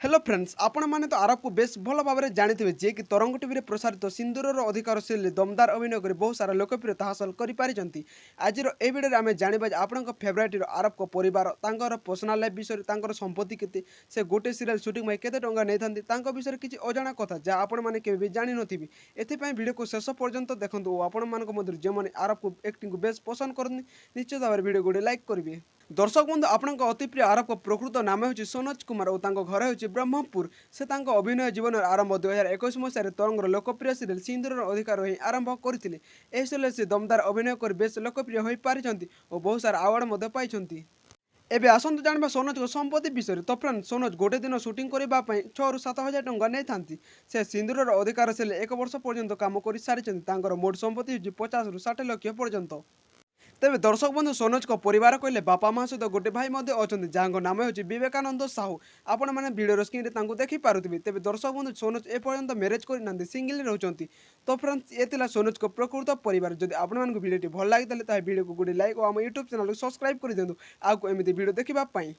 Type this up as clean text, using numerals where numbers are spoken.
Hello friends, ଆପଣମାନେ ତ ଆରବକୁ ବେଶ ଭଲ ଭାବରେ ଜାଣିଥିବେ, ଯିଏକି ତରଙ୍ଗ ଟିଭିରେ ପ୍ରସାରିତ ସିନ୍ଦୁରର ଅଧିକାର ସିରିଏଲରେ ଦମଦାର ଅଭିନୟ କରି ବହୁତ ସାରା ଲୋକପ୍ରିୟତା ହାସଲ କରିପାରିଛନ୍ତି। ଆଜିର ଏହି ଭିଡ଼ିଓରେ ଆମେ ଜାଣିବା ଯେ ଆପଣଙ୍କ ଫେଭରାଇଟ୍ ହିରୋ ଆରବଙ୍କ ପରିବାର, ତାଙ୍କର ପର୍ସନାଲ ଲାଇଫ୍ ବିଷୟରେ, ତାଙ୍କର ସମ୍ପତ୍ତି କେତେ, ସେ ଗୋଟେ ସିରିଏଲ ସୁଟିଂ ପାଇଁ କେତେ ଟଙ୍କା ନେଇଥାନ୍ତି, ତାଙ୍କ ବିଷୟରେ କିଛି ଅଜାଣା କଥା ଯାହା ଆପଣମାନେ କେବେ ବି ଜାଣିନଥିବେ। ଏଥିପାଇଁ ଭିଡ଼ିଓକୁ ଶେଷ ପର୍ଯ୍ୟନ୍ତ ଦେଖନ୍ତୁ ଓ ଆପଣମାନଙ୍କ ମଧ୍ୟରୁ ଯେଉଁମାନେ ଆରବକୁ ଆକ୍ଟିଂକୁ ବେଶ ପସନ୍ଦ କରନ୍ତି, ନିଶ୍ଚିତ ଭାବରେ ଭିଡ଼ିଓ ଗୋଟେ ଲାଇକ୍ କରିବେ। ଦର୍ଶକ ବନ୍ଧୁ, ଆପଣଙ୍କ ଅତି ପ୍ରିୟ ଆରବଙ୍କ ପ୍ରକୃତ ନାମ ହେଉଛି ସନୋଜ କୁମାର ଓ ତାଙ୍କ ଘର ହେଉଛି ବ୍ରହ୍ମପୁର। ସେ ତାଙ୍କ ଅଭିନୟ ଜୀବନର ଆରମ୍ଭ 2021 ମସିହାରେ ତରଙ୍ଗର ଲୋକପ୍ରିୟ ସିରିଏଲ ସିନ୍ଦୁରର ଅଧିକାର ହିଁ ଆରମ୍ଭ କରିଥିଲେ। ଏହି ସିରିଏଲରେ ସେ ଦମଦାର ଅଭିନୟ କରି ବେଶ ଲୋକପ୍ରିୟ ହୋଇପାରିଛନ୍ତି ଓ ବହୁତ ସାରା ଆୱାର୍ଡ଼ ମଧ୍ୟ ପାଇଛନ୍ତି। ଏବେ ଆସନ୍ତୁ ଜାଣିବା ସନୋଜଙ୍କ ସମ୍ପତ୍ତି ବିଷୟରେ। ତ ଫ୍ରେଣ୍ଡ, ସନୋଜ ଗୋଟେ ଦିନ ସୁଟିଂ କରିବା ପାଇଁ 6ରୁ 7 ହଜାର ଟଙ୍କା ନେଇଥାନ୍ତି। ସେ ସିନ୍ଦୁରର ଅଧିକାର ସିରିଏଲ 1 ବର୍ଷ ପର୍ଯ୍ୟନ୍ତ କାମ କରିସାରିଛନ୍ତି। ତାଙ୍କର ମୋଟ ସମ୍ପତ୍ତି ହେଉଛି 50ରୁ 60 ଲକ୍ଷ ପର୍ଯ୍ୟନ୍ତ। ତେବେ ଦର୍ଶକ ବନ୍ଧୁ, ସନୋଜଙ୍କ ପରିବାର କହିଲେ ବାପା ମା ସହିତ ଗୋଟେ ଭାଇ ମଧ୍ୟ ଅଛନ୍ତି, ଯାହାଙ୍କ ନାମ ହେଉଛି ବିବେକାନନ୍ଦ ସାହୁ। ଆପଣମାନେ ଭିଡ଼ିଓର ସ୍କ୍ରିନ୍ରେ ତାଙ୍କୁ ଦେଖିପାରୁଥିବେ। ତେବେ ଦର୍ଶକ ବନ୍ଧୁ, ସନୋଜ ଏପର୍ଯ୍ୟନ୍ତ ମ୍ୟାରେଜ୍ କରିନାହାନ୍ତି, ସିଙ୍ଗିଲ୍ ରହୁଛନ୍ତି। ତ ଫ୍ରେଣ୍ଡସ୍, ଏ ଥିଲା ସନୋଜଙ୍କ ପ୍ରକୃତ ପରିବାର। ଯଦି ଆପଣମାନଙ୍କୁ ଭିଡ଼ିଓଟି ଭଲ ଲାଗିଥିଲେ, ତାହେଲେ ଭିଡ଼ିଓକୁ ଗୋଟେ ଲାଇକ୍ ଓ ଆମ ୟୁଟ୍ୟୁବ୍ ଚ୍ୟାନେଲକୁ ସବସ୍କ୍ରାଇବ୍ କରିଦିଅନ୍ତୁ ଆଉ ଏମିତି ଭିଡ଼ିଓ ଦେଖିବା ପାଇଁ।